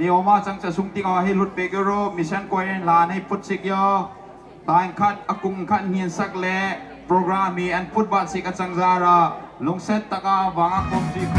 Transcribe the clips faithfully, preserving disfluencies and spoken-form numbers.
Hi oma chang cha sung ting a hi lut pe guro, mission choir in la nei put sik yo. Taing khat, akung khat hin sak le, program hi an put bat sik a chang zara, lungset taka vang a kom sik.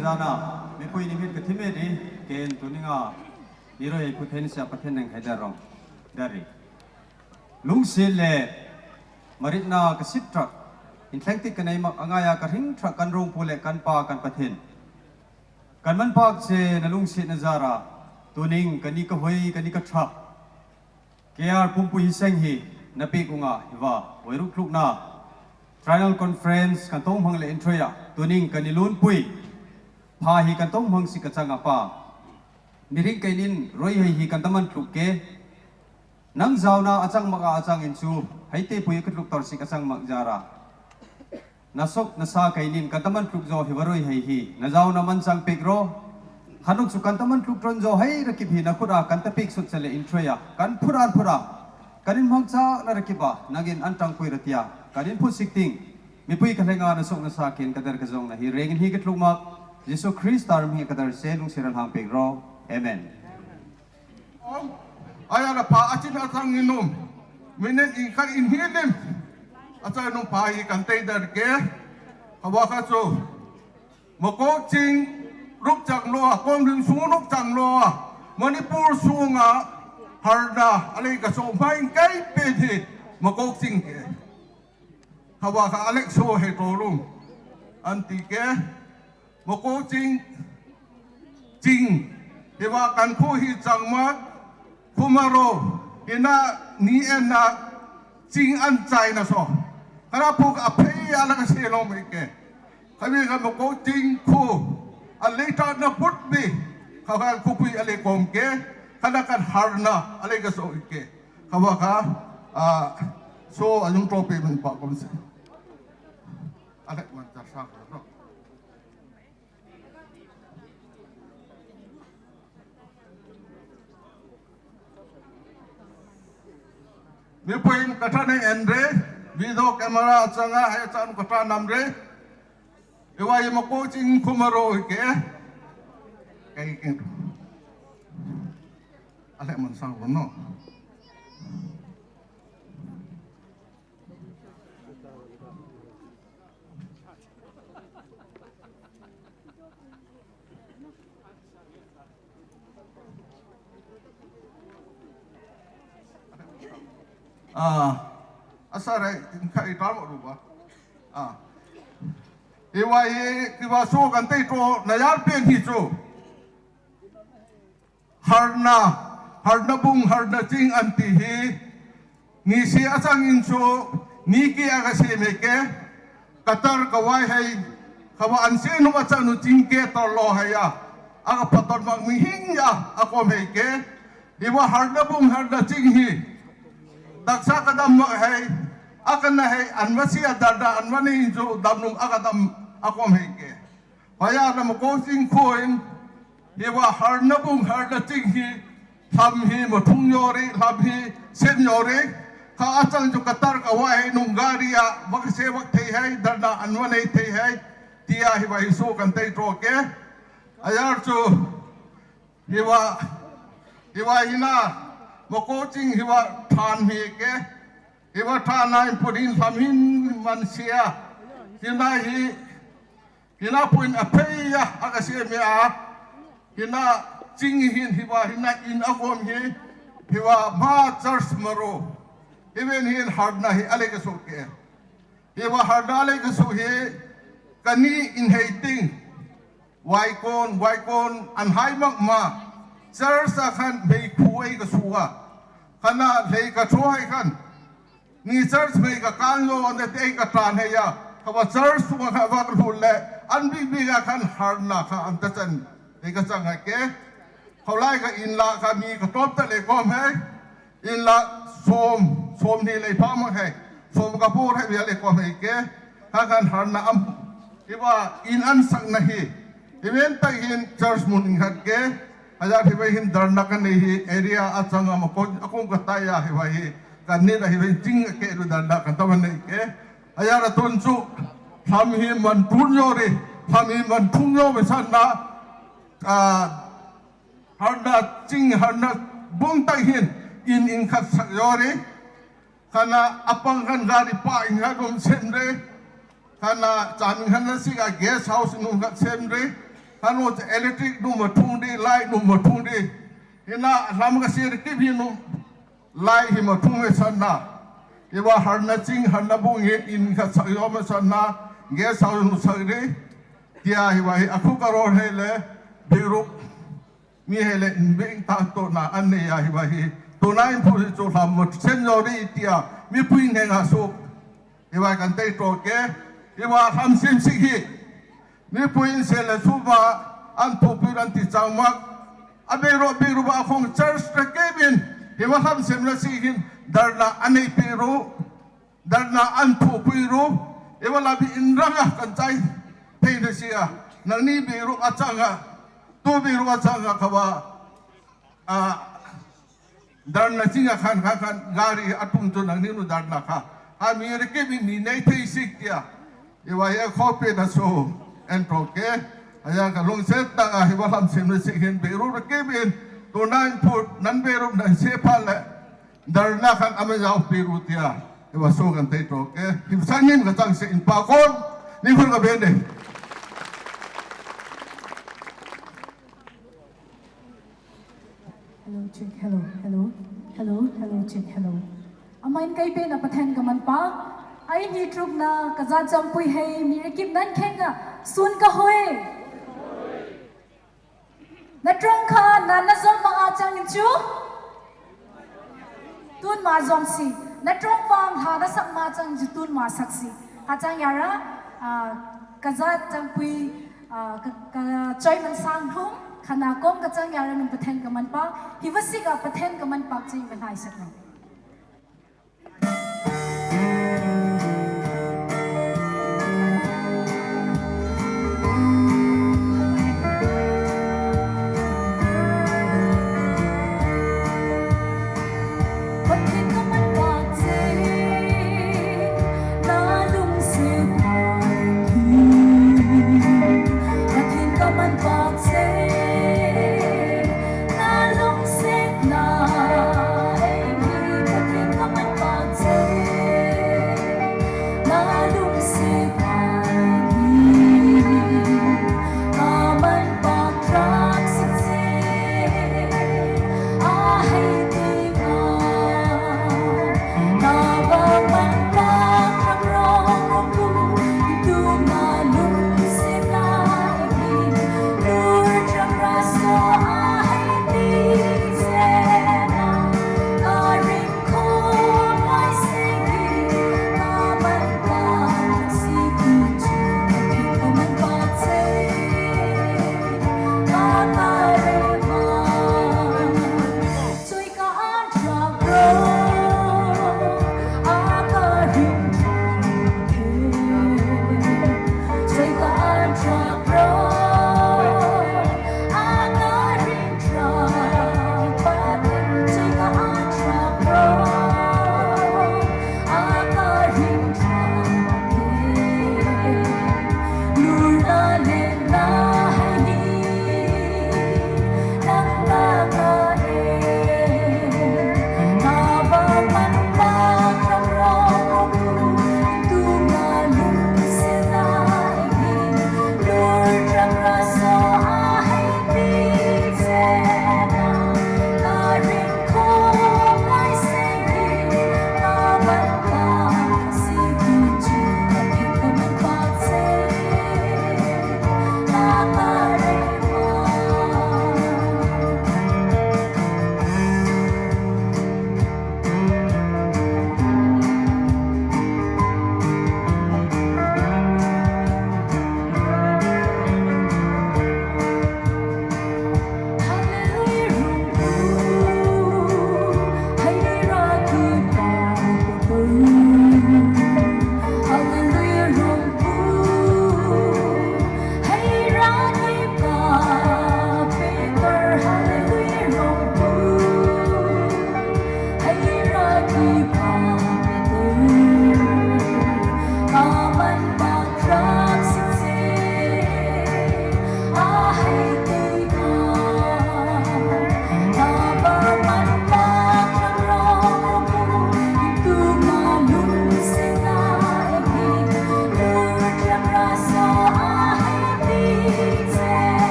Zana, mipui ni mit ka thimedi, ken tuninga, niroi ai put hen sia paten neng hai darong. Dari. Lungsiat le, maritna ka siptrak, intlengtik ka nei mak angaya ka ringtrak kan rong pule kan pa kan paten. Kan manpak se na lungsiat na zara, tuning kani ka hoi, kani ka trak. Kei ar pumpui hi seng hi, na pik unga, hiva, wai ruk tluk na. Triennial Conference, kan tong hmang le introya, tuning kani lunpui. Pa hi kan tong hmang si ka chang apa. Miring kainin, roi hai hi kan taman tluk ke. Nang zauna a chang mak a a chang in chu, hai te pui ka tluk tor si ka chang mak zara. Na sok na sa kainin kan taman tluk zo hi va roi hai hi. Na zauna man chang pik ro. Hanuk chu kan taman tluk tron zo hai rakip hi na khut a kan ta pik sut chale introya. Kan phut an phut a. Kanin hmang cha na rakip a. Nangin an tang pui ratia. Kanin phut sik ting. Mipui ka lenga na sok na sa kin ka der ka zong na hi rengin hi ka tluk mak. Jisu Krista ram hi ka der se lungsiat ran hang pik ro. Amen. Ong, aya la pa a chin a chang in um. Minen in khan in hi lim. A chang in um pa hi kan tei der ke. Ka wa ka chu. Mako ching ruk chang lo a, kong ring sung ruk chang lo a. Manipur sunga harna, a lei ka so mai kai pe thi. Mako ching ke. Ka wa ka a lek so he to lung. An ti ke. Mako ching, ching, hiwa kan khu hi chang ma, khu ma ro, hina ni en na, ching an chai na so. Kara pu ka phei a la ka se lo mai ke. Ka wi ka mako ching khu, a le ta na put bi, ka kan khu pui a le kom ke, ka na kan har na, a le ka so ke. Ka wa ka, a, so a yung to pe min pa kom se. A le man ta sa ko no. Mipuin ka tane en re, video camera a changa he chan ka ta nam re. Iwa i mako ching khu ma ro ke. Kai ke. A le man sa ko no. A, a sa re, in ka i ta mo ru ba. A. Iwa i, iwa so kan tei to, na yar pen hi chu. Harna, harna bung, harna ching an ti hi. Ni si a chang in chu, ni ki a ka si me ke. Ka tar ka wai hai, ka wa an si nu a chang nu ching ke tor lo hai a. A ka pa tor mak mi hing ya, a ko me ke. Iwa harna bung, harna ching hi. Taksa ka dam mak hai, a ka na hai, an wa si a dar da, an wa ni in chu, dam nu a ka dam, a ko me ke. Paya na mako ching khuin, hiwa harna bung harna ching hi, tham hi mathung yori, tham hi sem yori, ka a chang chu ka tar ka wai nung gari a, wak se wak thei hai, darna an wa nei thei hai, tia hiwa hi so kan tei to ke. Ayar chu, hiwa, hiwa hina, mako ching hiwa than hi ke, hiwa than nai punin tham hin man sia, hina hi, Hina puin a phei a, a ka se me a. Hina ching hin hiwa, hina in a gom hi. Hiwa ma church ma ro. Hiwen hin harna hi a le ka su ke. Hiwa harna a le ka su hi. Kani in hei ting. Wai kon, wai kon, an hai mak ma. Church a khan mei khu ei ka su a. Kana lei ka cho hai khan. Ni church mei ka kan lo an te ka tan he ya. Ka wa church tu ka wa ka hul le. An bi bi ka kan har na ka an ta chan. Te ka chang ha ke. Ka lai ka in la ka mi ka top ta le kom he. In la som, som ni le pa ma he. Som ka por he ya le kom he ke. Ka kan har na am. Iwa in an sak na hi. Iwen ta in church mun in hat ke. Aya hiwai hin darna kan nei hi area a chang a ma kon a kong ka tai a hiwai hi. Kan ni da hiwai ching ke ru darna kan ta man nei ke. Aya ra ton chu tham hi man tun yo ri, tham hi man thung yo me san na. A, har na ching har na bung tai hin in in khat sak yo ri. Kana apang kan gari pa in ha dum sem re. Kana cham in han na si ka guest house in um ka sem re. Ano cha electric nu mathung di, light nu mathung di. Hina lam ka sir ki bi nu light hi mathung me sanna. Iwa harna ching, harna bung in, in ka sa yo me sanna. Ge sa nu sa di. Tia hiwa hi aku ka ro hele, biru. Mi hele, bing ta to na an ne ya hiwa hi. To na in pu hi cho lam mat sen yo di tia. Mi pu in he nga so. Hiwa kan tei to ke. Hiwa ham sim si hi. Mi pu in se le suba an pu pu an ti chang mak. A biru, biru ba khong church te ke bin. Hiwa ham sim le si hin. Dar na an ne biru. Dar na an pu pu ru. Hiwa la bi in rang a kan chai. Tei ne si a. Nang ni biru a chang a. Tu biru a chang a kawa. A, dar na ching a kan, kan, kan, gari a tung chu nang ni nu dar na ka. A mi re ke mi ni nei thei sik tia. Hiwa ya khope na so, en to ke. A ya ka lungset ta a hiwa ham sem na sik hin biru re ke bin. Tu nan pu, nan biru nan se pa le. Dar na kan a me yau biru tia. Hiwa so kan tei to ke. Him san nim ka chang se in pa kon. Ni kun ka ben de. Hello, check. Hello, hello. Hello, hello, check. Hello. Amain kai pe na pathen ka man pa. Ai ni truk na ka za cham pui hei mi re kip nan kheng a. Sun ka hoi. Na trong kha na na zom ma a chang chu. Tun ma zom si. Na trong vang ha na sak ma chang chu tun ma sak si. Ka chang ya ra. A, ka za cham pui. A, ka, ka choi man sang hum, khana kom ka chang ya ra nung pathen ka man pa, hiwa sik a pathen ka man pa ching ka nai sak nung.